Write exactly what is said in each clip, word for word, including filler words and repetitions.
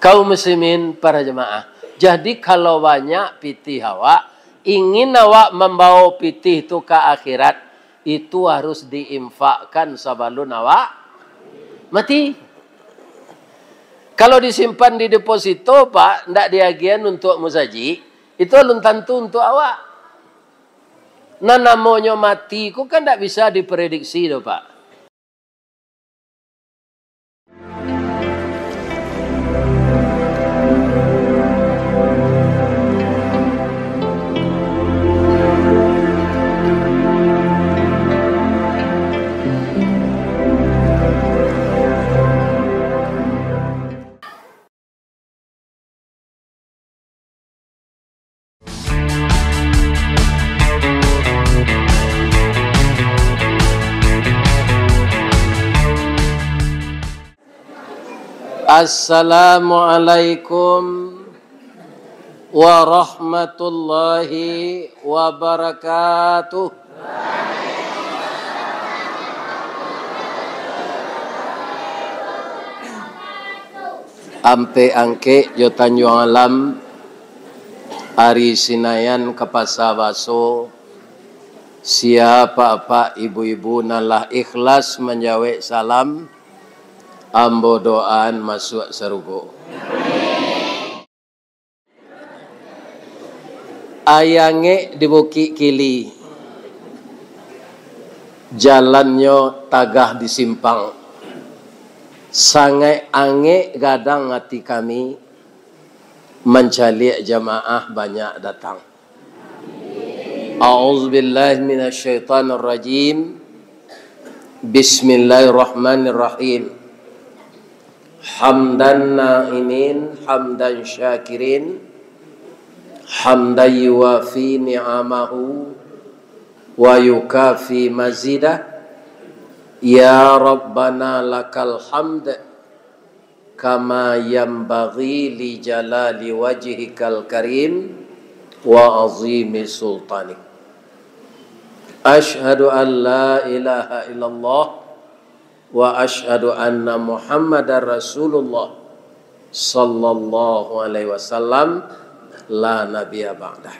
Kaum muslimin, para jamaah, jadi kalau banyak pitih awak, ingin awak mambawa pitih tu ka akhirat, itu harus diinfakkan sabalun awak mati. Kalau disimpan di deposito, Pak, ndak diagian untuak musajik, itu alun tantu untuak awak. Nan namonyo mati ko kan ndak bisa diprediksi doh, Pak. Assalamualaikum warahmatullahi wabarakatuh. Ampek Angkek jo Tanjuang Alam, ari Sinayan ka Pasa Baso, sia apak-apak ibu-ibu nan lah ikhlas manjawek salam, ambo doaan masuak sarugo. Ai angek di Bukik Kili, jalannyo tagah di simpang. Sangaik angek gadang ati kami, mancaliak jamaah banyak datang. A'udzubillahi minasyaitonirrajim. Bismillahirrahmanirrahim. Hamdan na'imin, hamdan syakirin, hamdan yuwafi ni'amahu, wa yukafi mazidah. Ya Rabbana lakal hamd, kama yanbaghi li jalali wajhikal karim, wa azimi sultanik. Asyhadu an la ilaha illallah, wa asyhadu anna Muhammadar Rasulullah sallallahu alaihi wasallam, la nabiyya ba'dah.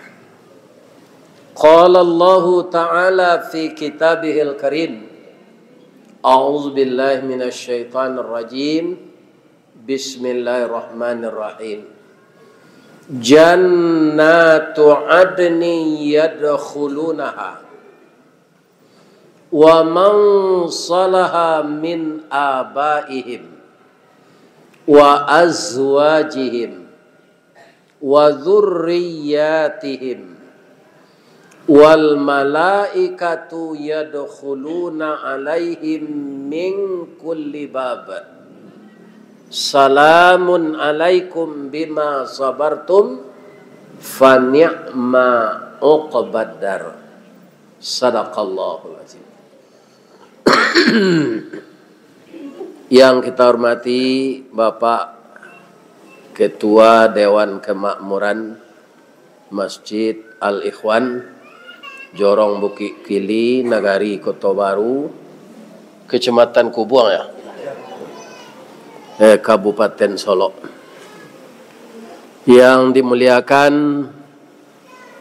Qala Allahu ta'ala fi kitabihil karim, a'udzu billahi minasy syaithanir rajim. Bismillahirrahmanirrahim. Jannatu adnin yadkhulunaha wa man salaha min abaihim wa azwajihim wa dzurriyyatihim, wal malaikatu yadkhuluna alaihim min kulli bab. Salamun alaikum bima sabartum, fa ni'ma uqbad dar. Sadaqallahul azim. Yang kita hormati Bapak Ketua Dewan Kemakmuran Masjid Al-Ikhwan, Jorong Bukik Kili, Nagari Koto Baru, Kecamatan Kubuang, ya? Eh, Kabupaten Solok. Yang dimuliakan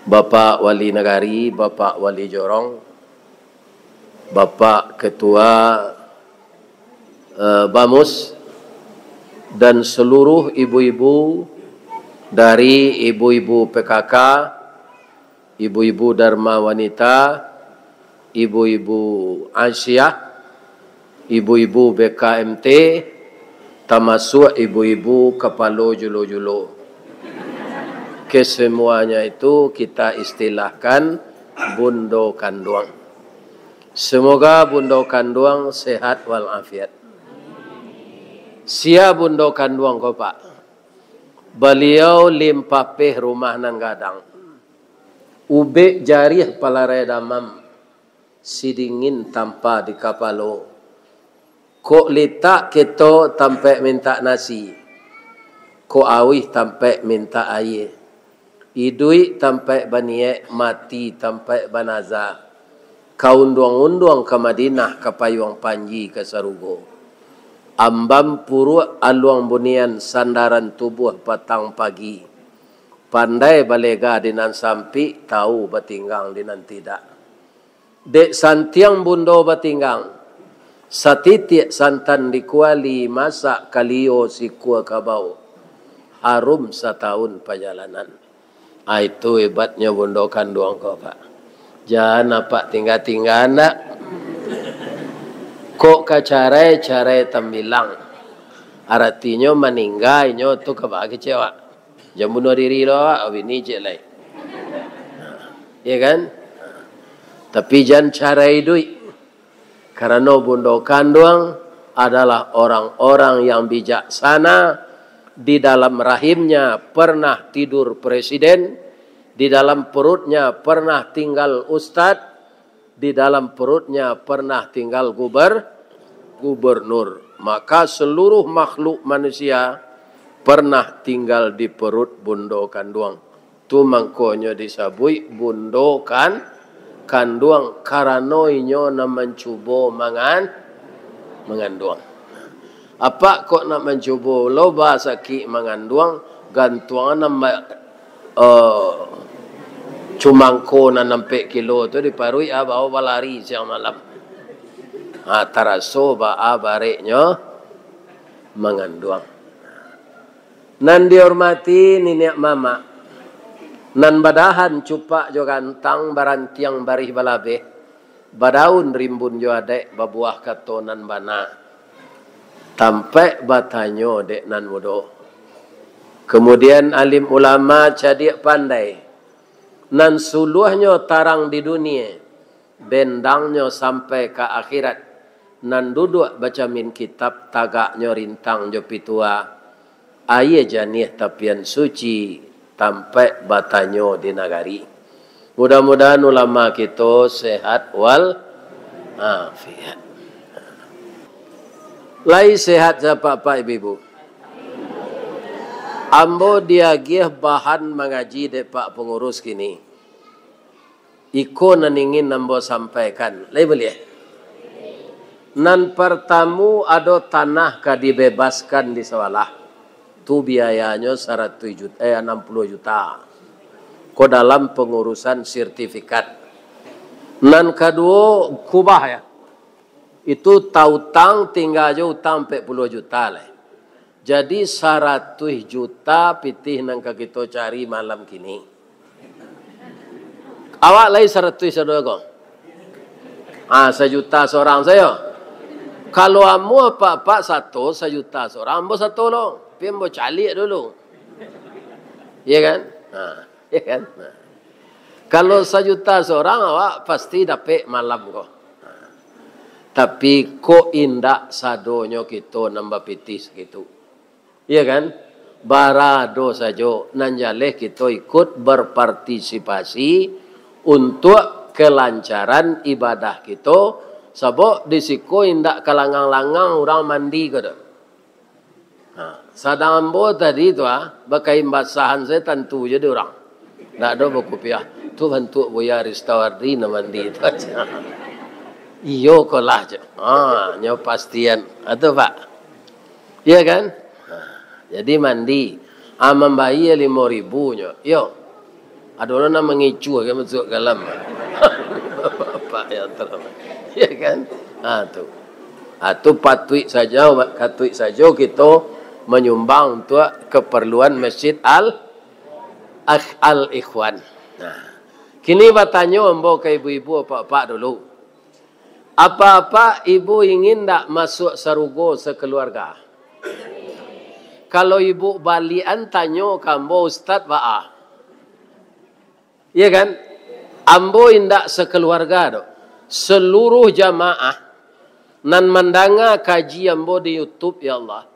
Bapak Wali Nagari, Bapak Wali Jorong, Bapak Ketua, eh, Bamus, dan seluruh ibu-ibu dari ibu-ibu P K K, ibu-ibu Dharma Wanita, ibu-ibu Aisyah, ibu-ibu B K M T, tamasuak ibu-ibu kapalo julo-julo. Kesemuanya itu kita istilahkan bundo kanduang. Semoga bundo kanduang sehat walafiat. Sia bundo kanduang ko, Pak? Baliau limpapeh rumah nan gadang. Ubek jariah palarai damam, sidingin tampa di kapalo. Kok litak keto tampek mintak nasi, kok auih tampek mintak aia. Iduik tampek baniek, mati tampek banaza. Ka unduang-unduang ka Madinah, ka payuang panji ka sarugo. Ambam puruak aluang bunian, sandaran tubuah patang pagi. Pandai balega di nan sampik, tau batinggang di nan tidak. Dek santiang bundo batinggang, satitiak santan di kuali, masak kalio sikua kabau, harum satahun pajalanan. Ah, itu hebatnyo bundo kanduang ko, Pak. Jan apak tingga-tingga ndak. Kok ka carai, carai tambilang. Aratinyo maningga inyo tu ka baa kecek awak. Jan bunuah diri lo awak, bini cek lai. Ya kan? Tapi jan carai iduik. Karano bundo kanduang adalah orang-orang yang bijaksana, di dalam rahimnya pernah tidur presiden, di dalam perutnya pernah tinggal ustad, di dalam perutnya pernah tinggal guber-, gubernur. Maka seluruh makhluk manusia pernah tinggal di perut bundo kanduang. Tu mangkonyo disabuik bundo kan-, kanduang, karano inyo nan mancubo mangan-, manganduang. Apak kok nak mancubo lo ba sakik manganduang, gantuang nan ba-, eh, cumangko nan ampek kilo tu di paruik, ah, bawa balari siang malam. Ha, taraso baa bareknyo manganduang. Nan dihormati niniak mamak, nan badahan cupak jo gantang, barantiang barih balabeh, badaun rimbun jo adaik, babuah kato nan bana, tampaik batanyo dek nan mudo. Kemudian alim ulama cadiak pandai, nan suluahnyo tarang di dunie, bendangnyo sampai ka akhirat, nan duduak bacamin kitab, tagaknyo rintang jo pitua, aia janiah tapian suci, tampaik batanyo di nagari. Mudah-mudahan ulama kito sehat wal afiat. Lai sehat sapak-pak ibu-ibu? Ambo diagiah bahan mangaji dek pak pangurus kini. Iko nan ingin ambo sampaikan. Lai buliah? Nan partamu, ado tanah ka dibebaskan di Sawalah. Tu biayanyo saratuih juta, eh, anam puluah juta. Ko dalam pangurusan sertifikat. Nan kaduo, kubah, ya. Itu tautang, tingga jo utang ampek puluah juta lai. Jadi, saratuih juta pitih nan ka kito cari malam kini. Awak lai saratuih sado ko? Ah, sajuta sorang sajo. Kalau ambo apak-apak sato, sajuta sorang, ambo sato lo. Tapi ambo caliak dulu. Iya kan? Ha, iya kan? Ha. Kalau sajuta sorang, awak pasti dapek malam ko. Tapi, kok indak sadonyo kito nan bapitih sakitu? Iya kan? Barado sajo, nan jaleh kito ikut berpartisipasi untuak kelancaran ibadah kito, sabab di siko indak ka langang-langang urang mandi ko doh. Ha, sadang ambo tadi tu, ah, bakain basahan sajo tantu jo di urang. Ndak ado bakupiah. Tu bantuak Buya Ristawardi nan mandi tu aja. Iyo ko lah, cek. Ha, nyo pastian. Ha, tu, Pak. Iya kan? Ha, jadi mandi. Ah, mambayia limo ribu nyo. Iyo. Ado urang nan mangicuah kan masuak ka dalam. Bapak yang terhormat. Ya kan? Ha, tu. Ha, tu patuik sajo, patuik sajo kito manyumbang untuak kaparluan Masjid Al, Al-Ikhwan. Nah, kini batanyo ambo ka ibu-ibu, apak-apak dulu. Apak-apak ibu ingin ndak masuak sarugo sakaluarga? Kalau ibu baliakan tanyo ka ambo, Ustaz, baa? Iya kan? Ambo indak sakaluarga doh. Seluruh jamaah nan mandanga kaji ambo di YouTube, ya Allah.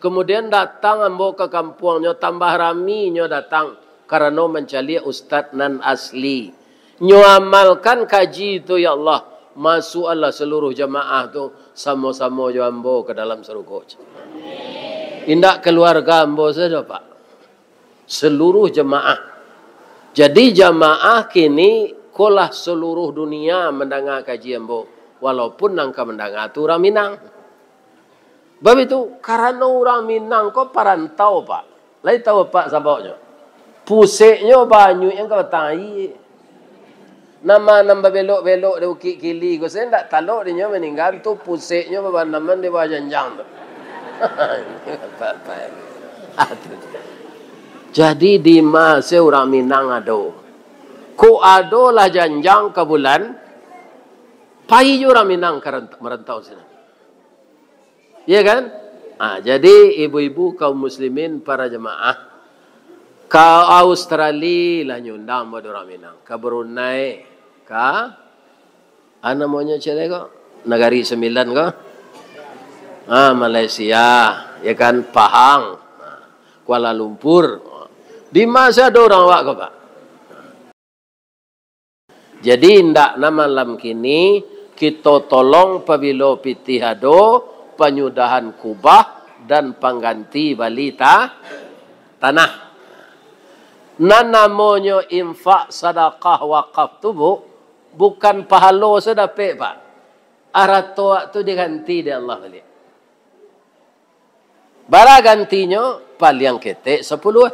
Kemudian datang ambo ka kampuang nyo, tambah rami nyo datang, karano mancaliak ustaz nan asli. Nyo amalkan kaji tu, ya Allah, masuaklah seluruh jamaah tu samo-samo jo ambo ka dalam sarugo. Indak kaluarga ambo sajo, Pak. Seluruh jamaah. Jadi, jamaah kini ko lah seluruh dunia mandanga kaji ambo, walaupun nan ka mandanga tu urang Minang. Bab itu, karano urang Minang ko parantau, Pak. Lai tahu, Pak, sababnyo? Puseknyo banyak yang ka batang aia. Nama nan babelok-belok di Bukik Kili ko, saya ndak talok dinyo maningga tu, puseknyo babanaman di bawah janjang tu. Jadi, di ma se urang Minang ado. Kok ado lah janjang ka bulan, pai jo urang Minang ka rant-, marantau sinan. Iya kan? Ah, jadi ibu-ibu kaum muslimin, para jemaah, ka Australia lah nyundang buat urang Minang, ka Brunei, ka, ah, namonyo cek ko? Nagari Sembilan ko? Ah, Malaysia, ya kan? Pahang, ah, Kuala Lumpur. Di ma se ado urang awak ko, Pak? Jadi, indaknyo malam kini, kito tolong pabilo pitih ado, panyudahan kubah, dan pangganti bali ta-, tanah. Nan namonyo infak, sadakah, wakaf tu, Bu, bukan pahalo se dapek, Pak. Arato tu diganti dek Allah baliak. Bara gantinyo? Paliang ketek sapuluah.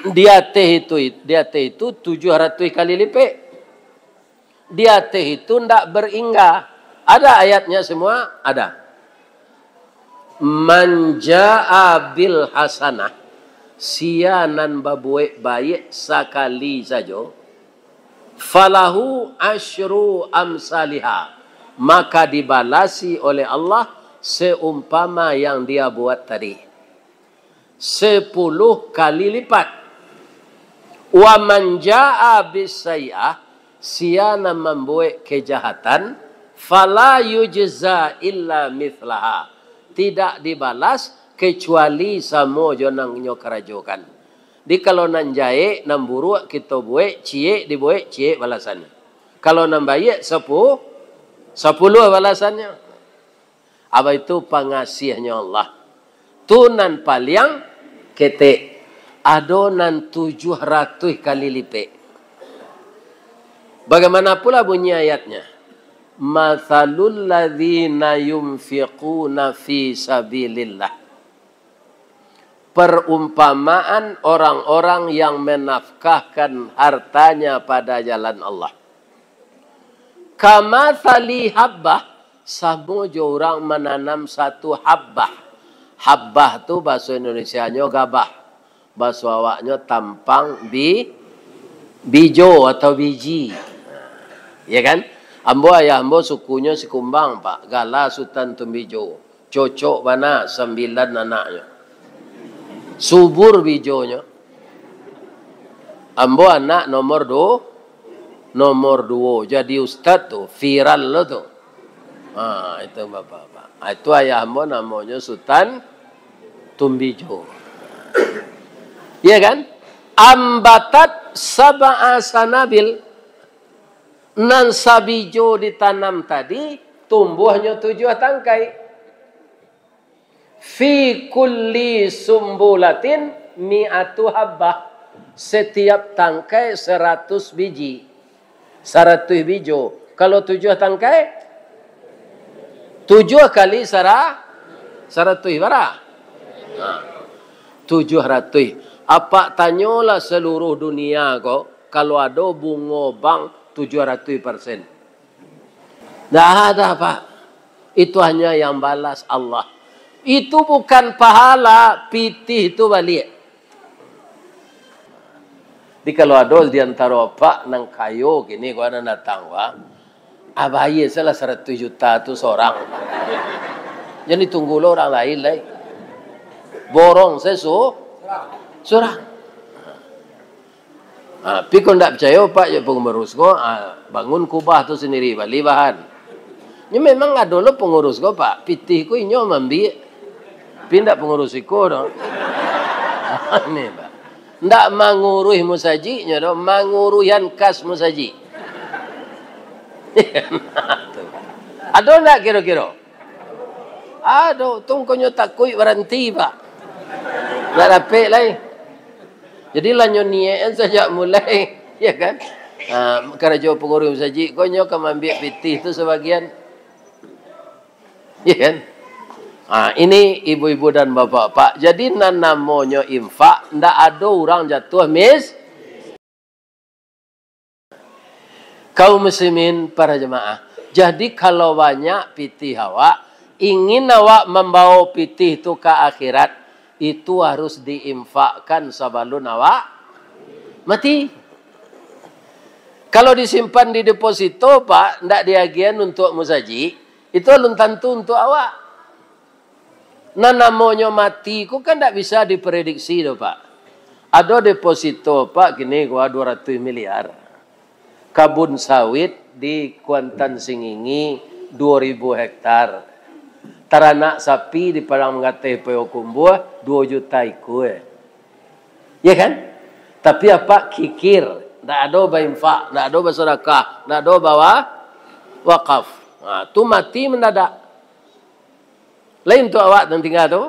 Di ateh itu, di ateh itu tujuah ratuih kali lipek. Di ateh itu ndak beringga. Ada ayatnya semua? Ada. "Man jaa bil hasanah," sia nan babuek baiak sakali sajo, "falahu asyru amsaliha," maka dibalasi oleh Allah seumpama yang dia buat tadi, sepuluh kali lipat. "Wa man jaa bis sayyi'ah," sia nan mambuek kejahatan, "fala yujza illa mithlaha," tidak dibalas kecuali samo jo nan nyo karajokan. Jadi, kalau nan jahek, nan buruak kito buek, ciek dibuek, ciek balasannyo. Kalau nan baiak, sapu-, sapuluah balasannyo. Apa itu pangasiahnyo Allah? Tu nan paliang ketek. Ado nan tujuah ratuih kali lipek. Bagaimana pula bunyi ayatnya? "Matsalul ladzina yunfiquna fi sabilillah." Perumpamaan orang-orang yang menafkahkan hartanya pada jalan Allah. "Kamatsali habbah," samo jo urang mananam satu habbah. Habbah tu bahaso Indonesianyo gabah. Bahaso awaknyo tampang bi-, bijo atau biji. Ya kan? Ambo, ayah ambo sukunyo Sikumbang, Pak. Gala Sutan Tumbijo. Cocok bana, sambilan anaknyo. Subur bijonyo. Ambo anak nomor du-, nomor duo. Jadi ustad tu, viral lo tu. Ha, itu bapak-bapak. Ha, itu ayah ambo namonyo Sutan Tumbijo. Iya kan? "Ambatat sab'a sanabil." Nan sabijo ditanam tadi, tumbuahnyo tujuah tangkai. "Fi kulli sumbulatin mi'atu habbah." Setiap tangkai saratus biji. Saratuih bijo. Kalau tujuah tangkai, tujuah kali sara-, saratuih bara? Nah, tujuah ratuih. Apak tanyolah saluruah dunia ko, kalau ado bungo bank tujuah ratuih persen. Ndak ada, Pak. Itu hanya yang balas Allah. Itu bukan pahala, pitih tu baliak. Jadi, kalau ado di antaro apak nan kayo kini, ko nan datang, Pak, abayia salah saratuih juta tu sorang. Jan ditunggu lo urang lain lai. Borong sajo su-, surang. Ha, tapi kok ndak picayo, Pak, jo pangurus ko, ha, bangun kubah tu sandiri, bali bahan. Nyo memang ado lo pangurus ko, Pak. Pitih ko inyo maambiak. Tapi ndak pangurus iko doh. Aneh, Pak. Ndak manguruih musajiknyo doh, manguruihan kas musajik. Ado ndak kiro-kiro? Ado, tu mangkonyo takuik baranti, Pak. Ndak dapek lai. Jadi, lah nyo niaik sajak mulai, ya kan? Ha, karajo pangurus musajik ko nyo ka maambiak pitih tu sabagian. Ya kan? Ha, ini ibu-ibu dan bapak-bapak. Jadi, nan namonyo infak, ndak ado urang jatuah mis-, Kaum muslimin, para jemaah. Jadi, kalau banyak pitih awak, ingin awak mambawa pitih tu ka akhirat, itu harus diinfakkan sabalun awak mati. Kalau disimpan di deposito, Pak, ndak diagian untuak musajik, itu alun tantu untuak awak. Nan namonyo mati ko kan ndak bisa diprediksi doh, Pak. Ado deposito, Pak, kini ko dua ratus miliar. Kabun sawit di Kuantan Singingi dua ribu hektar. Taranak sapi di Padang Mangateh Payokumbuah dua juta ikua. Ya kan? Tapi apa kikir, ndak ado bainfak, ndak ado basadakah, ndak ado bawa-, wakaf. Nah, tu mati mendadak. Lain tu awak nan tingga tu.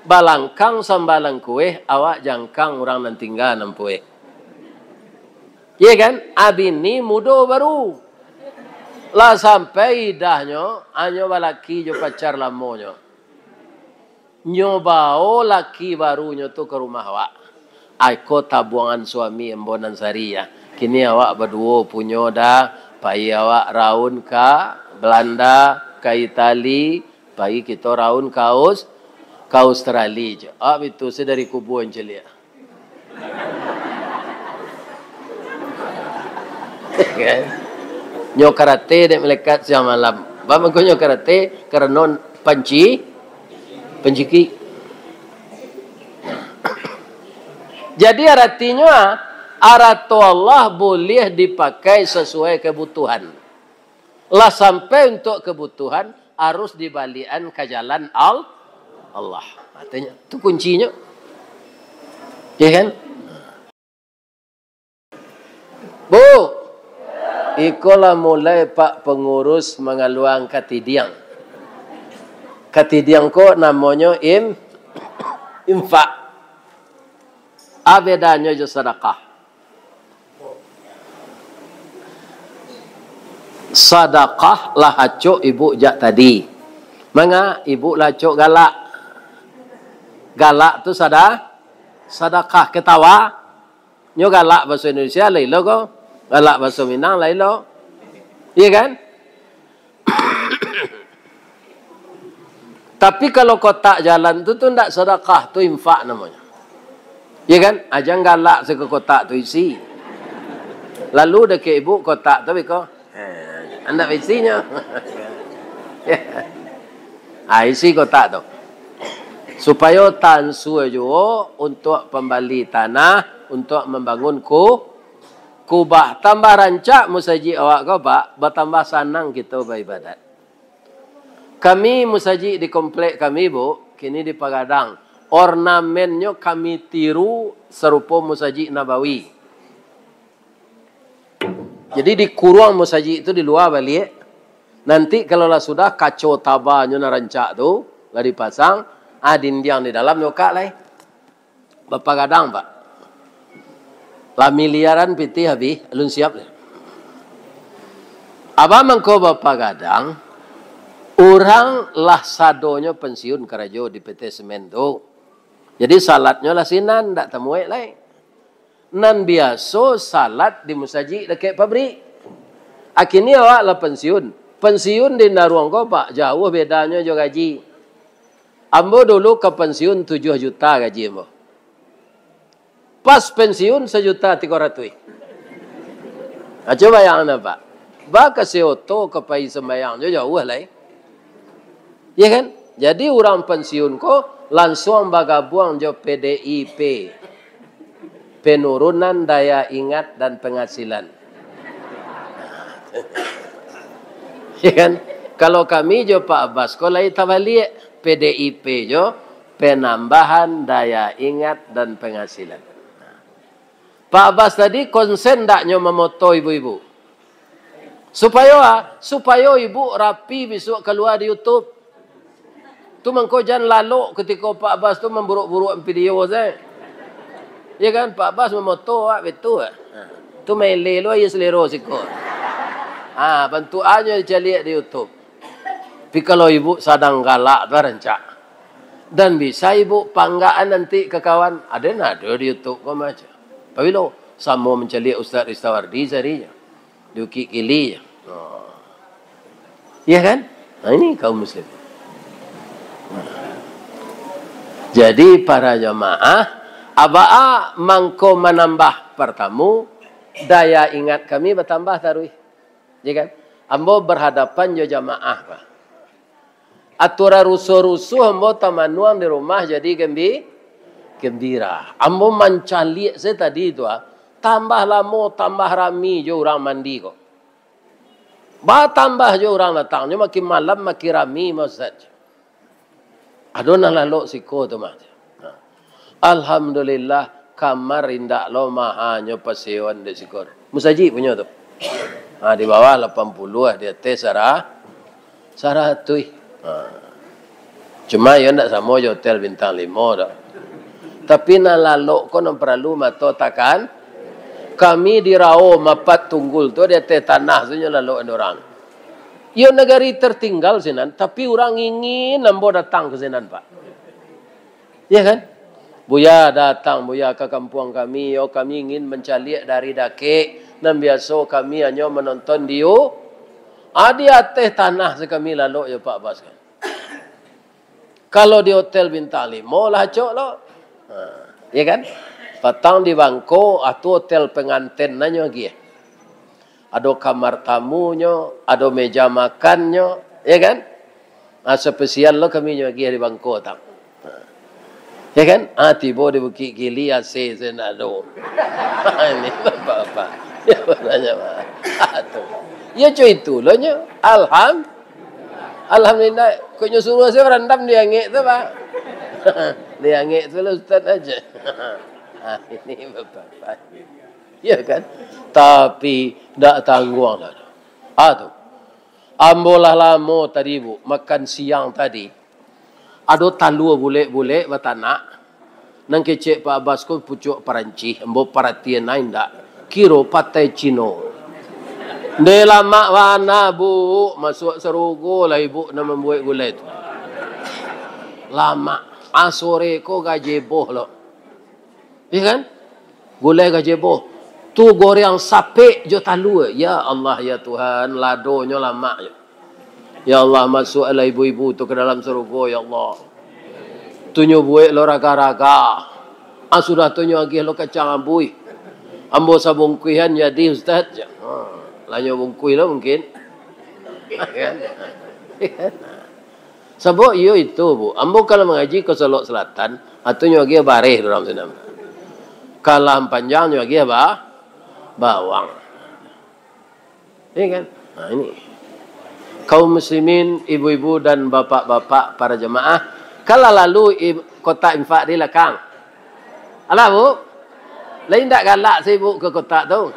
Balangkang sambalang kueh, awak jangkang urang nan tingga nan pueh. Iya kan? Abini mudo baru. Lah sampai idahnyo, hanyo balaki jo pacar lamonyo. Nyo bao laki barunyo tu ka rumah awak. Ai ko tabuangan suami ambo nan sari, ya. Kini awak baduo punyo dah, pai awak raun ka Belanda, ka Itali, pai kito raun ka Aus-, ka Australia je. Awak bitu se dari kubua caliak. Kan? Nyo karate dek malaikat siang malam. Baa mangko nyo karate? Karano panci-, panciki. Jadi, aratinyo, ah, arato Allah buliah dipakai sasuai kabutuhan. Lah sampai untuak kabutuhan, harus dibaliakan ka jalan Al-, Allah. Artinyo, tu kuncinyo. Ya kan? Bu, iko lah mulai Pak Pangurus mangaluang katidiang. Katidiang ko namonyo im-, infak. A bedanyo jo sadakah. Sadakah lah acok ibu jak tadi. Manga ibu lah acok galak. Galak tu sada-, sadakah, ketawa. Nyo galak bahaso Indonesia lai lo ko. Galak bahaso Minang lai lo. Iya kan? Tapi kalau kotak jalan tu, tu ndak sadakah, tu infak namonyo. Ya kan? Aja galak se ka kotak tu isi. Lalu dakek ibu kotak tu beko. Eh, ndak isinyo. Ah, isi kotak tu. Supayo tansua juo untuak pambali tanah, untuak mambangun ku-, kubah. Tambah rancak musajik awak ko, Pak, batambah sanang kito baibadat. Kami musajik di komplek kami, Bu, kini dipagadang. Ornamennyo kami tiru sarupo Musajik Nabawi. Jadi, dikuruang musajik tu di lua baliak. Nanti, kalau lah sudah, kaco tabanyo nan rancak tu lah dipasang, ah, dindiang di dalam nyokak lai. Bapagadang, Pak. Lah miliaran pitih abih, alun siap lai. Abah mangko bapagadang, urang lah sadonyo pensiun karajo di P T Semen tu. Jadi, salatnyo lah sinan, ndak tamuek lai. Nan biaso salat di musajik dakek pabrik. Akini awak lah pensiun. Pensiun di Naruang ko, Pak, jauah bedanyo jo gaji. Ambo dulu ka pensiun tujuah juta gaji ambo. Pas pensiun sajuta tigo ratuih. Ha, cubo bayangkan, Pak. Ba ka se oto ka pai sumbayang jo jauah lai. Ya kan? Jadi urang pensiun ko lansuang bagabuang jo P D I P. Penurunan daya ingat dan penghasilan. Ya kan? Kalau kami jo Pak Abbas ko lai tabaliak, P D I P jo penambahan daya ingat dan penghasilan. Pak Abbas tadi konsen ndak nyo mamoto ibu-ibu? Supayo, ah, supayo ibu rapi bisuak kalua di YouTube. Tu mangko jan lalok kutiko Pak Abbas tu mamburuak-buruak video sae. Ya kan, Pak Abbas mamoto awak betul. Ha. Tu maele lo aia selero siko. Ha, bantuakannyo dicaliak di YouTube. Tapi kalau ibu sadang galak tu rancak. Dan bisa ibu panggakan nanti ka kawan. Ado nan ado di YouTube ko mah. Pabilo samo mancaliak Ustaz Ristawardi sehari je. Di Bukik Kili je. Oh. Iya kan? Nah, ini kaum muslim. Jadi para jamaah, abaa mangko manambah partamu, daya ingat kami batambah taruih. Ya kan? Ambo berhadapan jo jamaah, Pak. Aturan rusuh-rusuh ambo tamanuang di rumah jadi gembi-, gembira. Ambo mancaliak se tadi tu, ah. Tambah lamo, tambah rami jo urang mandi ko. Batambah jo urang datang, nyo makin malam makin rami, Ustaz. Ado nan lalok siko tu mah. Nah. Alhamdulillah, kamar indak lo mahanyo pasewan dek siko. Musajik punyo tu. Ha, di bawah lapan puluah, di ateh sara-, saratuih. Ha. Cuma iyo ndak samo jo hotel bintang limo doh. Tapi nan lalok ko nan paralu mato takan. Kami di Rao Mapat Tunggul tu di ateh tanah tu nyo lalok urang. Iyo nagari tertinggal sinan, tapi urang ingin ambo datang ka sinan, Pak. Ya kan? Buya datang, Buya, ka kampuang kami, yo, kami ingin mancaliak dari dakek, nan biaso kami hanyo manonton di u-, ah, di ateh tanah se kami lalok yo, Pak Bas, kan. Kalau di hotel bintang limo lah acok lo. Ha, ya kan? Patang di bangko, ah, tu hotel penganten nanyo agiah. Ado kamar tamunyo, ado meja makannyo, ya kan? Ah, spesial lo kami nyo agiah di bangko tang. Ya kan? Ah, tibo di Bukik Kili, A C se ndak ado. Ini bapak-bapak. Ya, banyak, Pak. Ah, tu. Ya, cuma itu lo nyo. Alham-, Alhamdulillah. Kok nyo suruh se barandam di angek tu, Pak. Di angek tu lah ustaz aja. Ah, ini bapak-bapak. Ya kan? Tapi ndak tangguang lah. Ah, tu. Ambo lah lamo tadi, Bu, makan siang tadi. Ado talua bulek-bulek batanak. Nan kecek Pak Abbas ko pucuak Parancis, ambo paratian ai ndak. Kiro patai Cino. Ndeh lamak bana, Bu, masuak sarugo lah ibu nan mambuek gulai tu. Lamak. Ah, sore ko gajebo lo. Iya kan? Gulai gajebo. Tu goreng sapek jo talua. Ya Allah, ya Tuhan, ladonyo lamak jo. Ya Allah, masuaklah ibu-ibu tu ka dalam sarugo, ya Allah. Tu nyo buek lo raga-raga. Ah, sudah tu nyo agiah lo kacang abuih. Ambo sabungkuihan jadi, Ustaz. Ha, lah nyo bungkuih lo mungkin. Kan? Sabab iyo itu, Bu. Ambo kalau mangaji ka Solok Selatan, atu nyo agiah bareh urang sinan. Kalah panjang nyo agiah ba-, bawang. Iya kan? Nah, ini. Kaum muslimin, ibu-ibu dan bapak-bapak, para jamaah, kalau lalu i-, kotak infak di lakang. Alah, Bu? Lain ndak galak se ibu ka kotak tu.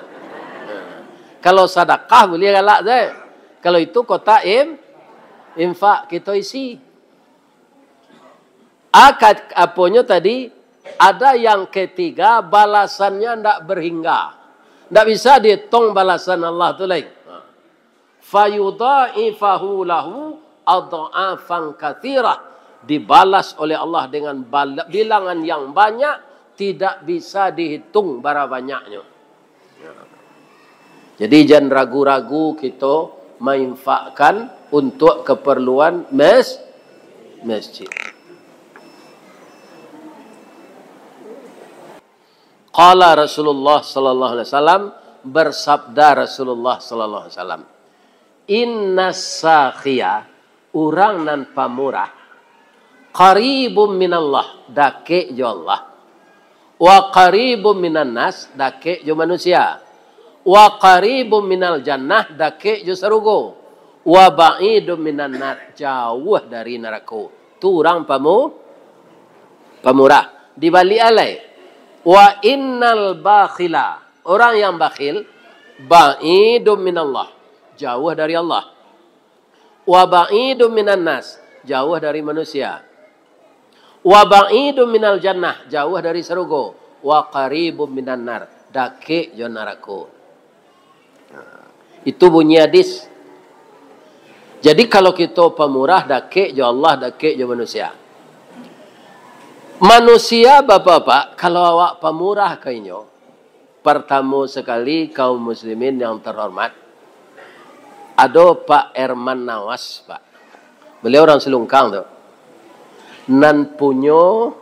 Kalau sadakah buliah galak se. Kalau itu kotak im-, infak kito isi. Akad aponyo tadi, ada yang ketiga, balasannya ndak berhingga. Ndak bisa dihitung balasan Allah tu lai. Fayudha'ifahu lahu adha'afan katsirah. Dibalas oleh Allah dengan bal-, bilangan yang banyak, tidak bisa dihitung bara banyaknyo. Jadi, jan ragu-ragu kito mainfakkan untuk keperluan mes-, masjid. Qala Rasulullah sallallahu alaihi wasallam, bersabda Rasulullah sallallahu alaihi wasallam, "Innas sakhiya, urang nan pamurah, qaribum minallah, dakek jo Allah. Wa qaribum minan nas, dakek jo manusia. Wa qaribum minal jannah, dakek jo sarugo. Wa ba'idum minan nar, jauah dari narako." Tu urang pamu-, pamurah. Dibalik alai. "Wa innal bakhila," orang yang bakhil, "ba'idum minallah," jauah dari Allah. "Wa ba'idum minan nas," jauah dari manusia. "Wa ba'idum minal jannah," jauah dari sarugo. "Wa qaribum minan nar," dakek jo narako. Nah, itu bunyi hadis. Jadi, kalau kito pamurah, dakek jo Allah, dakek jo manusia. Manusia, bapak-bapak, kalau awak pamurah ka inyo, partamo sakali, kaum muslimin yang terhormat, ado Pak Herman Nawas, Pak. Beliau urang Silungkang tu. Nan punyo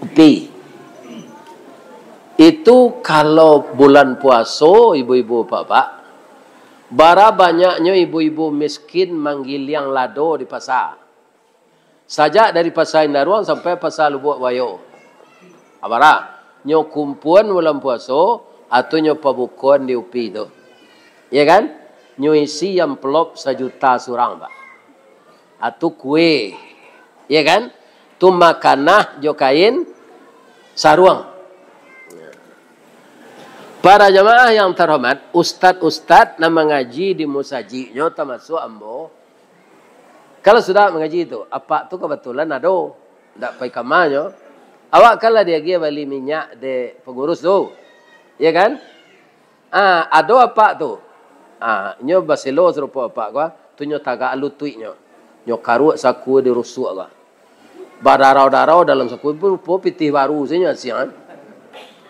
upi. Itu kalau bulan puaso, ibu-ibu, bapak-bapak, bara banyaknyo ibu-ibu miskin manggiliang lado di pasa. Sajak dari Pasa Indaruang sampai Pasa Lubuak Buayo. Abara, nyo kumpuan bulan puaso, atu nyo pabukoan di upi tu. Iya kan? Nyo isi amplop sajuta surang, Pak. Atu kue. Iya kan? Tu makanah jo kain saruang. Para jamaah yang terhormat, ustad-ustad nan mangaji di musajiknyo, tamasuak ambo, kalau sudah mangaji tu, apak tu kabatulan ado, ndak pai kamanyo, awak kan lah diagiah bali minyak dek pangurus tu, iya kan? Ah, ado apak tu, ah, inyo baselo sarupo apak ko, tu nyo tagak lutuiknyo, nyo karuak saku di rusuak ko. Badarau-darau dalam saku, rupo pitih baru sajo asiang, kan?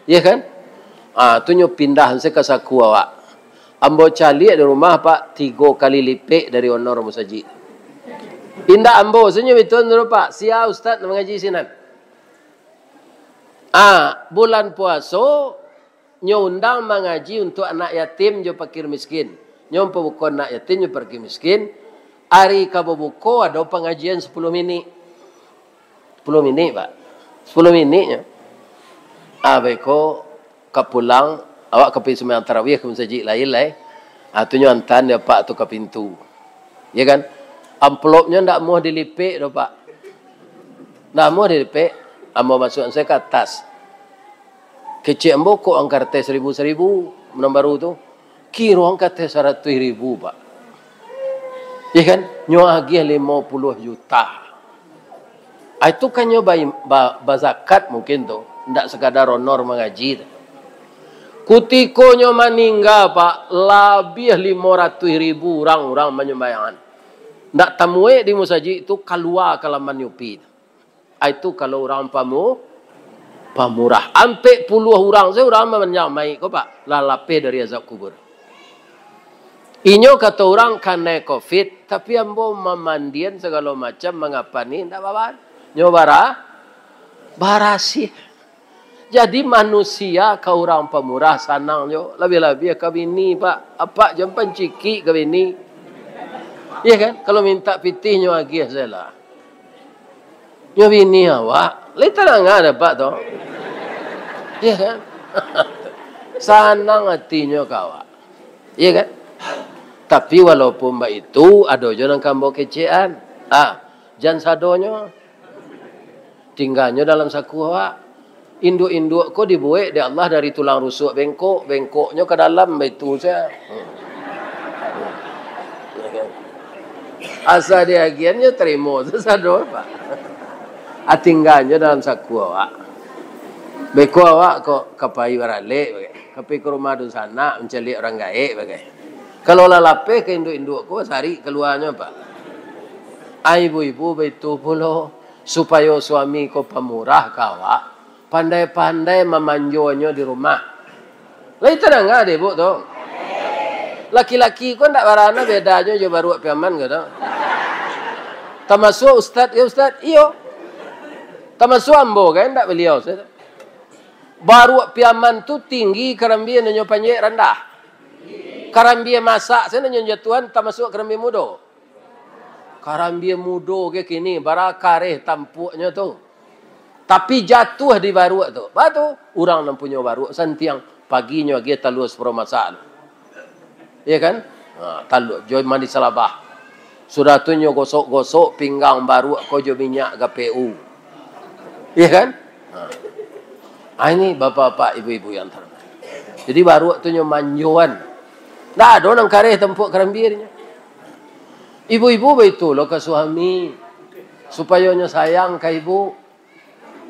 Iya kan? Ah, tu nyo pindah se ka saku awak. Ambo caliak di rumah, Pak, tigo kali lipek dari honor musajik. Indak ambo sajo itu, Pak. Sia ustad nan mangaji sinan. Ah, bulan puaso, nyo undang mangaji untuak anak yatim jo pakir miskin. Nyo pabuko anak yatim jo pakir miskin. Ari ka babuko ado pangajian sapuluah minik. Sapuluah minik, Pak. Sapuluah minik nyo. Ah, beko ka pulang, awak ka pai sumbayang tarawih ka masajik lain lai. Ah, tu nyo antaan dek apak tu ka pintu. Ya kan? Amplopnyo ndak muah dilipek doh, Pak. Ndak muah dilipek. Ambo masuak se ka ateh. Kecek ambo kok angka kartes saribu-saribu, nan baru tu. Kiro angka kartes saratuih ribu, Pak. Iya kan? Nyo agiah limo puluah juta. Ah, itu kan nyo ba-, ba-, bazakat mungkin tu. Ndak sakadar honor mangaji tu. Kutiko nyo maningga, Pak, labiah limo ratuih ribu urang-urang manyumbayangan. Ndak tamuek di musajik tu, kalua ka laman nyo pi tu. Ah, itu kalau urang pamu-, pamurah. Ampek puluah urang se urang manyamaik ko, Pak, lah lapeh dari azab kubur. Inyo kato urang kanai covid, tapi ambo mamandian sagalo macam, mangapani, ndak baba-, nyo bara-, barasiah. Jadi manusia ka urang pamurah sanang jo, labiah-labiah ka bini, Pak. Apak jan pancikik ka bini. Iya kan? Kalau mintak pitih nyo agiah se lah. Nyo bini awak, lai tadanga dek apak tu. Iya kan? Sanang atinyo ka awak. Iya kan? Tapi walaupun baitu, ado jo nan ka ambo kecekan. Ah, jan sadonyo. Tingganyo dalam saku awak. Induak-induak ko dibuek dek Allah dari tulang rusuk bengkok, bengkoknyo ka dalam baitu sajo. Hmm. Asa diagian nyo tarimo sasado, Pak. Ah, tingganyo dalam saku awak. Beko awak ko ka pai baralek bagai, ka pai ka rumah dunsanak mancaliak urang gaek bagai. Kalau lah lapeh ka induak-induak ko, sarik kaluanyo, Pak. Ah, ibu-ibu baitu pulo, supayo suami ko pamurah ka awak, pandai-pandai mamanjonyo di rumah. Lai tadanga dek Ibuk tu? Laki-laki ko ndak barano bedanyo jo baruak Piaman ko tu. Tamasuak ustad ka ustad? Iyo. Tamasuak ambo ka, ndak baliau sajo. Baruak Piaman tu tinggi, karambia nan nyo panjek randah. Karambia masak sajo nan nyo jatuahan, tamasuak karambia mudo. Karambia mudo ge kini, bara kareh tampuaknyo tu. Tapi jatuah di baruak tu. Baa tu? Urang nan punyo baruak santiang, paginyo agiah talua saparo masak tu. Iya kan? Ha, talua jo mani salabah. Sudah tu nyo gosok-gosok pinggang baruak ko jo minyak G P U. Iya kan? Ha. Ah, ini bapak-bapak, ibu-ibu yang terhormat. Jadi baruak tu nyo manjoan. Ndak ado nan kareh tampuak karambia nyo. Ibu-ibu baitu lo ka suami, supayo nyo sayang ka ibu.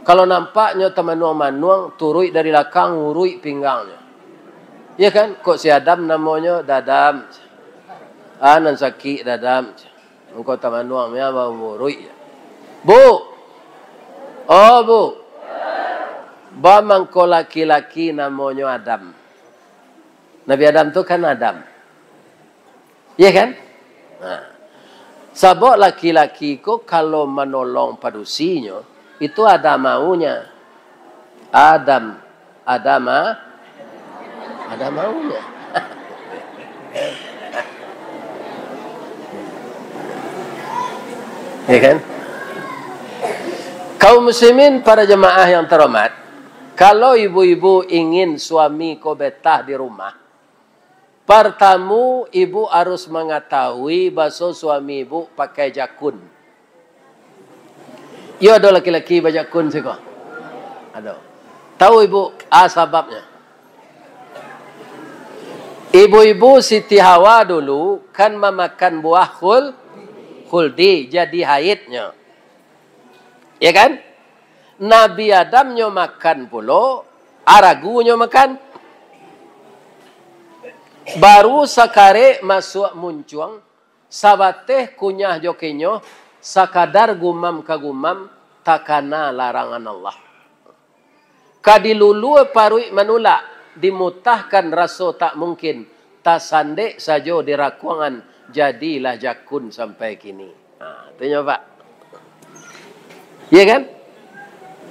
Kalau nampak nyo tamanuang-manuang, turuik dari lakang, uruik pinggangnyo. Iya kan? Kok si Adam namonyo, Dadam. "Ah, nan sakik dada am, mangko tamanuang mia baumuruik." "Bu! Oh, Bu! Ba mangko laki-laki namonyo Adam?" Nabi Adam tu kan Adam. Iya kan? Nah. Sabab laki-laki ko kalau manolong padusinyo, itu ada maunya. Adam, ada ma-, ada maunya. Ya kan? Kaum muslimin, para jemaah yang terhormat, kalau ibu-ibu ingin suami ko betah di rumah, partamu, ibu harus mangatahui baso suami ibu pakai jakun. Iyo, ado laki-laki bajakun siko? Ado. Tahu ibu, a sababnyo? Ibu-ibu Siti Hawa dulu kan mamakan buah khul-, khuldi, jadi haidnyo. Ya kan? Nabi Adam nyo makan pulo, a ragu nyo makan. Baru sakarek masuak muncuang, sabateh kunyah jo kinyoh, sakadar gumam ka gumam, takana larangan Allah. Ka dilulua paruik manulak, dimutahkan raso tak mungkin, tasandek sajo di rakuangan, jadilah jakun sampai kini. Ha, tu nyo, Pak. Iya kan?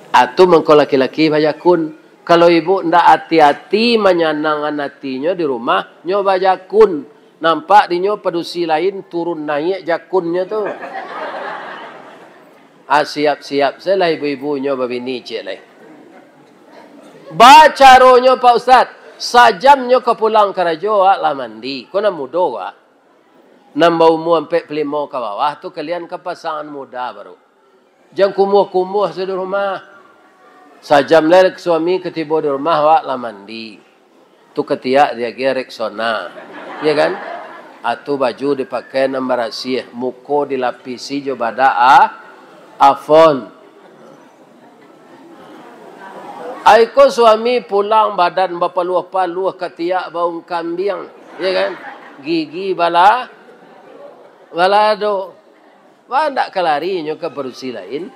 Atu mangko laki-laki bajakun. Kalau ibu ndak ati-ati manyanangkan atinyo di rumah, nyo bajakun. Nampak dinyo padusi lain turun naiak jakunnyo tu. Ah, siap-siap sajolah ibu-ibu nyo babini ciek lai. Bacaronyo, Pak Ustaz, sajam nyo ka pulang karajo, awak lah mandi. Ko nan mudo, Wak. Nan baumua ampek puluah limo ka bawah tu, kalian ka pasangan muda baru. Jan kumuah-kumuah sajo di rumah. Sajam lai suami ka tibo di rumah, awak lah mandi. Tu katiak diagiah Rexona. Ya kan? Atu baju dipakai nan barasiah, muko dilapisi jo badak a-, Avon. Ai ko suami pulang, badan bapaluah-paluah, katiak baung kambiang, ya kan? Gigi bala-, balado. Wah, ndak ka lari nyo ka padusi lain.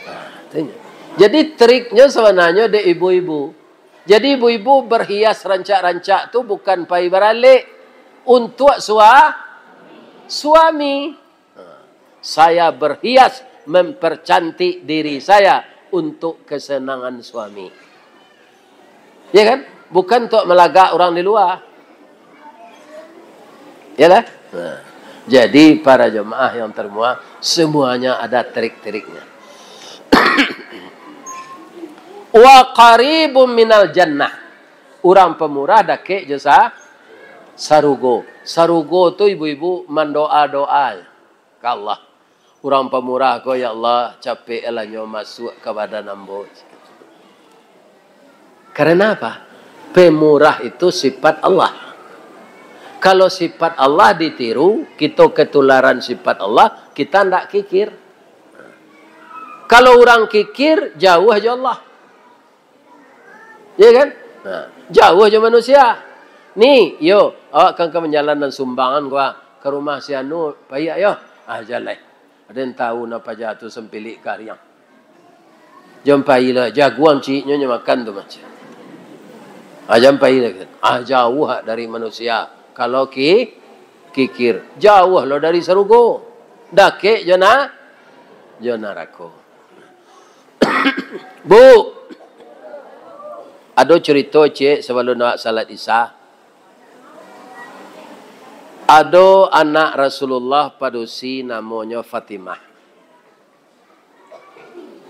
Nah, tu nyo. Jadi, triknyo sabananyo dek ibu-ibu. Jadi, ibu-ibu berhias rancak-rancak tu bukan pai baralek, untuak sua-, suami. Ha, saya berhias, mempercantik diri saya untuk kesenangan suami. Ya kan? Bukan untuk melagak orang di luar. Yalah? Nah, jadi, para jemaah yang terhormat, semuanya ada trik-triknya. Wa qaribum minal jannah. Urang pamurah dakek jo sa-, sarugo. Sarugo tu, ibu-ibu, mandoa-doa ka Allah. Urang pamurah ko, "Ya Allah, capeklah nyo masuak ka badan ambo." Karena apa? Pemurah itu sifat Allah. Kalau sifat Allah ditiru, kito ketularan sifat Allah, kita ndak kikir. Kalau urang kikir, jauah jo Allah. Ya kan? Nah, jauah jo manusia. Ni, yo, awak kan ka manjalan nan sumbangan ko, ah, ka rumah si anu, paiak yo. Ah, jaleh. Aden tahu nan paja tu sampilik kariang. Jan pai lah, jaguang ciiknyo nyo makan tu macam. Ah, jan pai lah. Ah, jauah dari manusia. Kalau ki-, kikir, jauah lo dari sarugo. Dakek jo na-, jo narako. Bu, ado carito ciek sabalun awak salat Isya. Ado anak Rasulullah padusi namonyo Fatimah.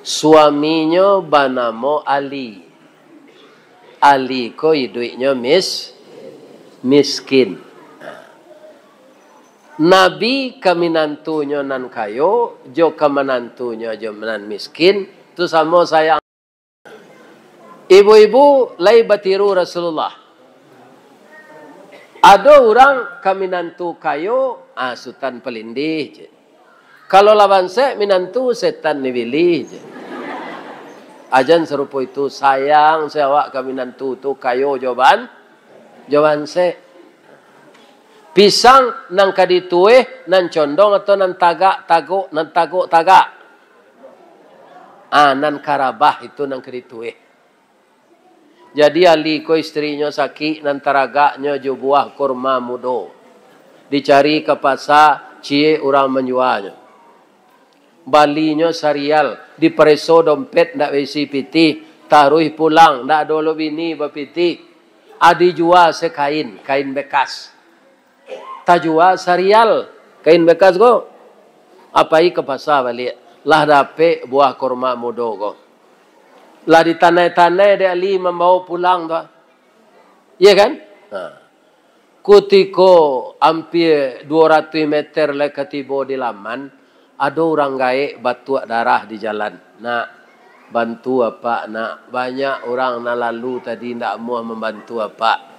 Suaminyo banamo Ali. Ali ko iduiknyo mis-, miskin. Nabi ka minantunyo nan kayo, jo ka manantunyo jo nan miskin, tu samo sayang. Ibu-ibu lai batiru Rasulullah. Ado urang ka minantu kayo, ah, Sutan Palindih je. Kalau lah bansek minantu, setan ni bilih je. Ajan sarupo itu, sayang se awak ka minantu tu kayo jo ban-, jo bansek. Pisang nan ka ditueh, nan condong atau nan tagak tagok, nan tagok tagak? Ah, nan karabah itu nan ka ditueh. Jadi, Ali ko istrinyo sakik, nan taragaknyo jo buah kurma mudo. Dicari ka pasa, ciek urang manjuanyo. Balinyo sarial, dipareso dompet ndak baisi pitih, taruih pulang, ndak ado lo bini bapitih. Adi jua sakain, kain bekas. Tajua sarial, kain bekas ko. Apai ka pasa baliak, lah dapek buah kurma mudo ko. Lah ditanai-tanai dek Ali mambawo pulang tu. Iya kan? Ha. Kutiko ampia duo ratuih meter lai ka tibo di laman, ado urang gaek batuak darah di jalan. "Nak, bantu apak, nak. Banyak urang nan lalu tadi ndak amuah mambantu apak.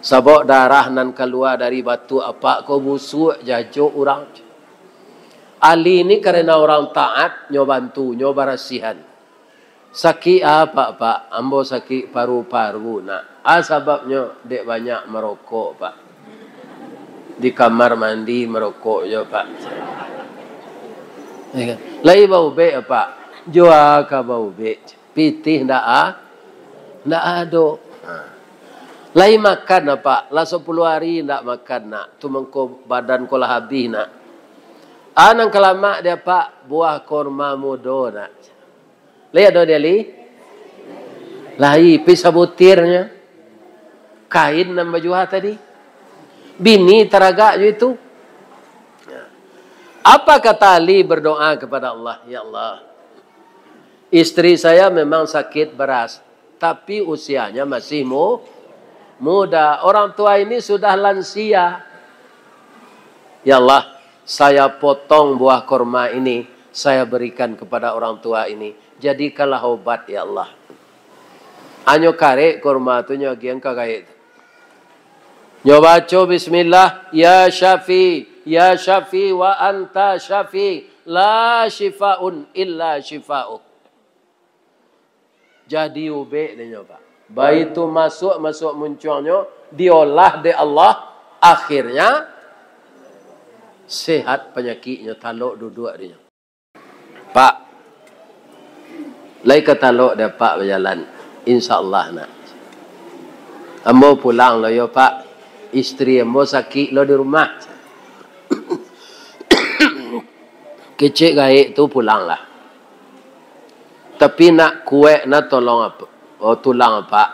Sabab darah nan kalua dari batuak apak ko busuak, jajok urang." Ali ni karena urang taat, nyo bantu, nyo barasiahan. "Sakik apak, Pak?" "Ambo sakik paru-paru, nak." "A sababnyo?" "Dek banyak marokok, Pak. Di kamar mandi marokok jo, Pak." "Lai baubek, Pak?" "Jo a ka baubek. Pitih ndak a, ndak ado." Ha. "Lai makan, Pak?" "Lah sapuluah ari ndak makan, nak. Tu mangko badan ko lah abih, nak." "A nan ka lamak di apak?" "Buah kurma mudo, nak." Lai ado di Ali? Lai, pi sabutirnyo. Kain nan bajua tadi. Bini taragak jo itu. Apa kata Ali berdoa kepada Allah? "Ya Allah, istri saya memang sakit beras, tapi usianya masih mu-, muda. Orang tua ini sudah lansia. Ya Allah, saya potong buah kurma ini, saya berikan kepada orang tua ini. Jadikanlah obat, ya Allah." Anyo karek kurma tu, nyo agiah ka gaek tu. Nyo baco bismillah, "Ya Syafi, ya Syafi, wa anta Syafi, la syifaun illa syifa'uk." Jadi ubek dek nyo, Pak. Baitu masuak, masuak muncuangnyo, diolah dek Allah, akhirnya sehat panyakiknyo, talok duduak dek nyo. "Pak, lai ka talok dek apak bajalan, insya Allah, nak. Ambo pulang lo yo, Pak. Istri ambo sakik lo di rumah." "Kecek gaek tu pulanglah. Tapi nak kuek na tolong apa, oh, tulang apak.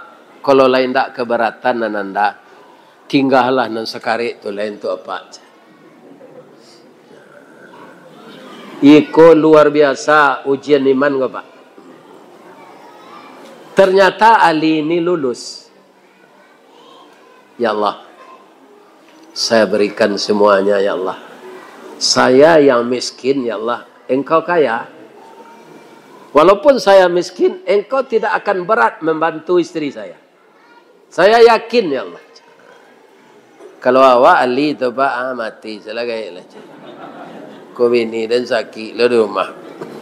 Kalau lai ndak kabaratan nan anda, tinggalah nan sakarek tu lai untuak apak." Iko luar biasa ujian iman ko, Pak. Ternyata Ali ini lulus. "Ya Allah, saya berikan semuanya, ya Allah. Saya yang miskin, ya Allah, Engkau kaya. Walaupun saya miskin, Engkau tidak akan berat membantu istri saya. Saya yakin, ya Allah." Kalau awak Ali tu, Pak, ah, mati, salah gaek lah. Ko bini den sakik lo di rumah.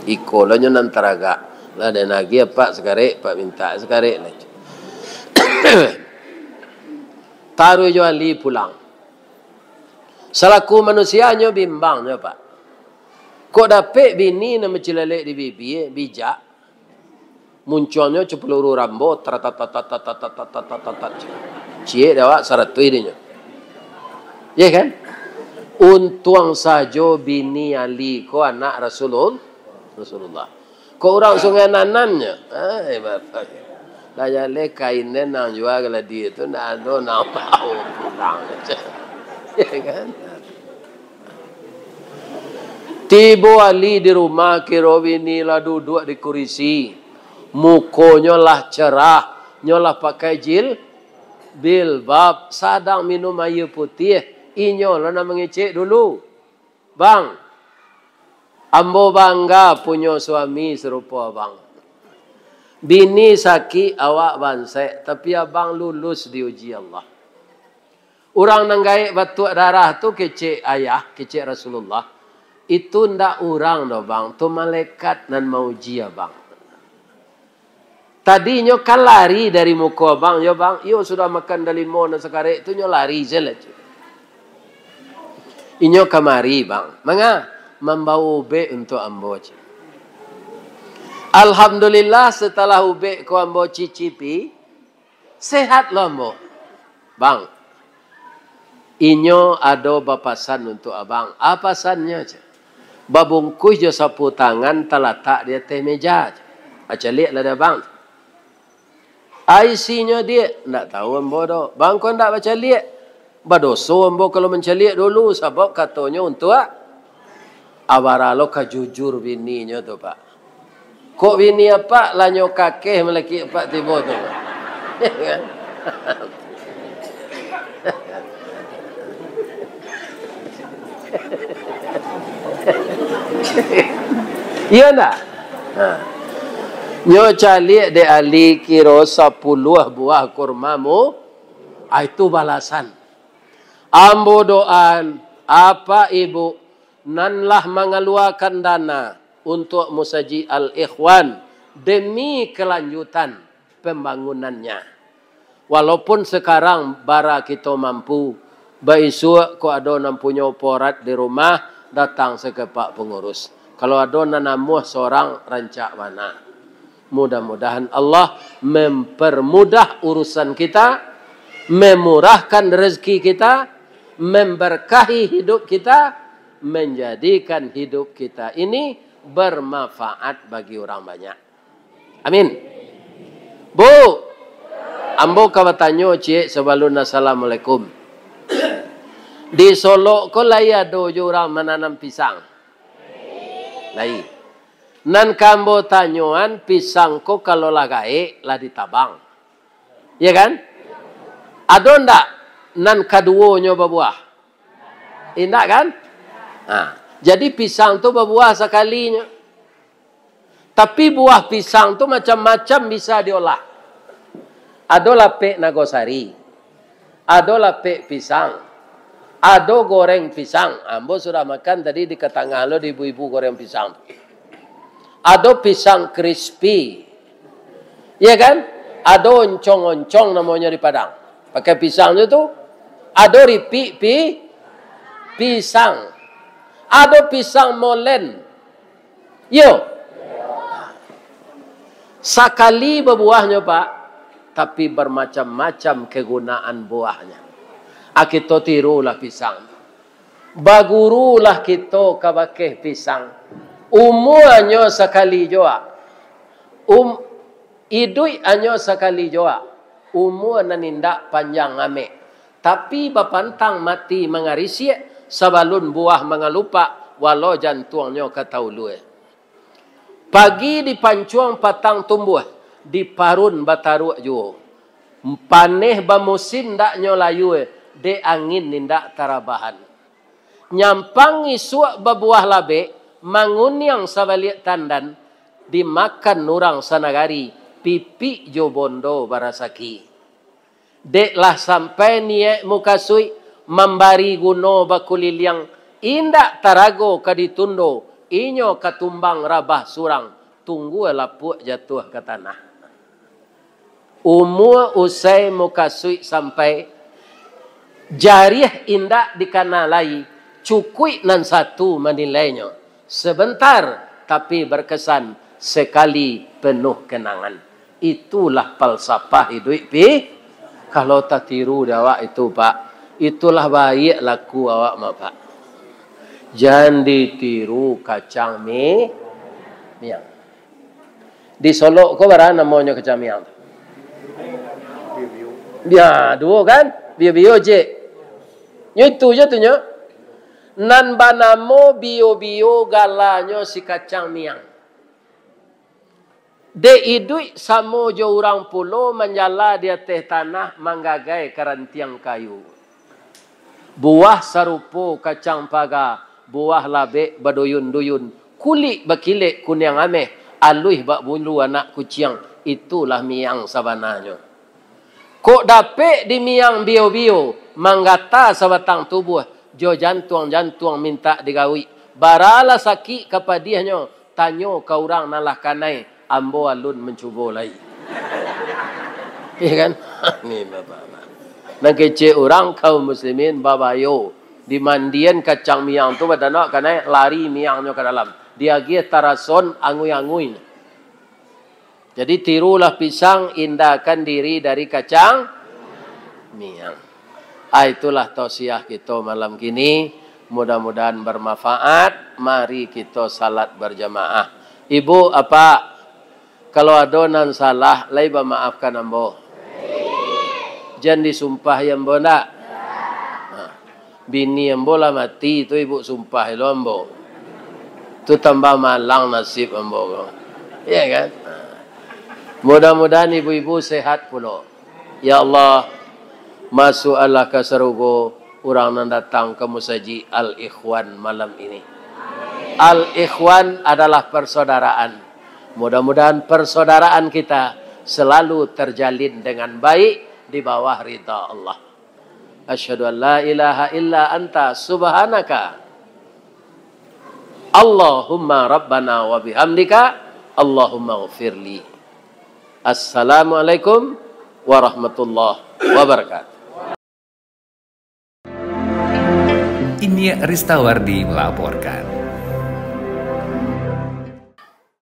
Iko lo nyo nan taragak. Lah den agiah apak sakarek, apak mintak sakarek lah. Taruih jo Ali pulang. Salaku manusia nyo bimbang nyo, Pak. Kok dapek bini nan bacilelek di bibia, bijak, muncuangnyo cak peluru Rambo, taratatatatatatatatatatat. Ciek dek awak saratuih dinyo. Ye kan? Untuang sajo bini Ali ko anak Rasulul-, Rasulullah. Kok urang Sungai Nanannyo? Ai, bapak. Lah jaleh kain den nan jua galadi tu, ndak ado nan mau pulang. Ye kan? Tibo Ali di rumah, kiro bini lah duduak di kurisi. Mukonyo lah cerah, nyo lah pakai jil-, bilbab, sadang minum aia putiah. Inyo lo nan mangecek dulu. "Bang, ambo bangga punyo suami sarupo abang. Bini sakik, awak bansek, tapi abang lulus diuji Allah. Urang nan gaek batuak darah tu kecek ayah, kecek Rasulullah, itu ndak urang doh, Bang, tu malaikat nan mauji abang. Tadi nyo kan lari dari muko abang, yo, Bang, iyo sudah makan dalimo nan sakarek tu, nyo lari se lah, cek. Inyo kamari, Bang. Manga? Mambawa ubek untuak ambo, cek. Alhamdulillah, setelah ubek ko ambo cicipi, sehat lo ambo. Bang, inyo ado bapasan untuak abang. A pasannyo, cek? Babungkuih jo sapu tangan talatak di ateh meja, cek. Bacaliak lah dek abang. A isinyo, Diak? Ndak tahu ambo doh. Bang ko ndak bacaliak. Badoso ambo kalau mancaliak dulu, sabab katonyo untuak abara lo ka jujur bininyo tu, Pak. Kok bini apak lah nyo kakeh malaki apak tibo tu? Iyo ndak? Nah. Nyo caliak dek Ali kiro sapuluah buah kurma mu, ah, itu balasan. Ambo doaan, apak ibuk nan lah mangaluakan dana untuak Musajik Al-Ikhwan demi kelanjutan pembangunannya. Walaupun sekarang bara kito mampu, baisuak kok ado nan punyo porat di rumah, datang se ka pak pangurus. Kalau ado nan namuah sorang, rancak bana. Mudah-mudahan Allah mempermudah urusan kita, memurahkan rezeki kita, memberkahi hidup kita, menjadikan hidup kita ini bermanfaat bagi orang banyak. Amin. Bu, ambo ka batanyo ciek sabalun assalamualaikum. Di Solok ko lai ado jo urang mananam pisang? Lai. Nan ka ambo tanyoan, pisang ko kalau lah gaek, lah ditabang. Ya kan? Ado ndak nan kaduonyo babuah? Indak kan? Ha. Jadi pisang tu babuah sakalinyo. Tapi buah pisang tu macam-macam bisa diolah. Ado lapek nagosari, ado lapek pisang, ado goreng pisang. Ambo sudah makan tadi di katangah lo di ibu-ibu goreng pisang tu. Ado pisang crispy. Ya kan? Ado oncong-oncong namonyo di Padang. Pakai pisang tu tu. Ado ripik pi-, pisang. Ado pisang molen. Yo. Sakali babuahnyo, Pak, tapi bermacam-macam kegunaan buahnyo. Ah, kito tirulah pisang. Bagurulah kito ka bakeh pisang. Umuanyo sakali juo. Um, iduik anyo sakali juo. Umua nan indak panjang amek. Tapi bapantang mati mangarisiak, sabalun buah mangalupak, walau jantuangnyo ka taulua. Pagi dipancuang patang tumbuah, diparun bataruak juo. Paneh bamusim ndak nyo layua, dek angin indak tarabahan. Nyampang isuak babuah labek, manguniang sabaliak tandan, dimakan urang sanagari, pipik jo bondo barasaki. Dek lah sampai niaik mukasuik mambari guno bakuliliang, indak tarago ka ditundo, inyo ka tumbang rabah surang, tunggua lapuak jatuah ka tanah. Umua usai mukasuik sampai, jariah indak dikana lai, cukuik nan satu manilainyo. Sebentar, tapi berkesan, sekali penuh kenangan. Itulah falsafah iduik pi. Kalau tatiru di awak itu, Pak, itulah baiak laku awak mah, Pak. Jan ditiru kacang mi-, miang. Di Solok ko bara namonyo kacang miang tu? Bio-bio. Ya, duo kan? Bio-bio je. Nyo itu je tu nyo. Nan banamo bio-bio galanyo si kacang miang. Dek iduik samo jo urang pulo manjala di ateh tanah manggagai karantiang kayu. Buah sarupo kacang paga, buah labek baduyun-duyun, kulik bakilek kuniang ameh, aluih bak bulu anak kuciang, itulah miang sabananyo. Kok dapek di miang bio-bio, manggata sabatang tubuah, jo jantuang-jantuang mintak digawik. Baralah sakik ka padiahnyo, tanyo ka urang nan lah kanai, ambo alun mancubo lai. Iya kan? Ni bapak-bapak. Nan kecek urang kaum muslimin babayo. Dimandian kacang miang tu, badan awak kanai lari miangnyo ka dalam. Diagiah tarason angui-angui. Jadi, tirulah pisang, indakan diri dari kacang miang. Ah, itulah tausiah kito malam kini. Mudah-mudahan bermanfaat. Mari kito salat berjamaah. Ibu, apak, kalau ado nan salah, lai bamaafkan ambo. Jan disumpahi ambo ndak? Nah, bini ambo lah mati tu, ibu sumpah lo ambo. Tu tambah malang nasib ambo ko. Iya kan? Nah. Mudah-mudahan ibu-ibu sehat pulo. Ya Allah, masuaklah ka sarugo urang nan datang ka musajik Al-Ikhwan malam ini. Al-Ikhwan adalah persaudaraan. Mudah-mudahan persaudaraan kita selalu terjalin dengan baik di bawah ridha Allah. Asyhadu an la ilaha illa anta subhanaka Allahumma rabbana wa bihamdika, Allahumma ghfirli. Assalamualaikum warahmatullahi wabarakatuh. Inyiak Ristawardi melaporkan.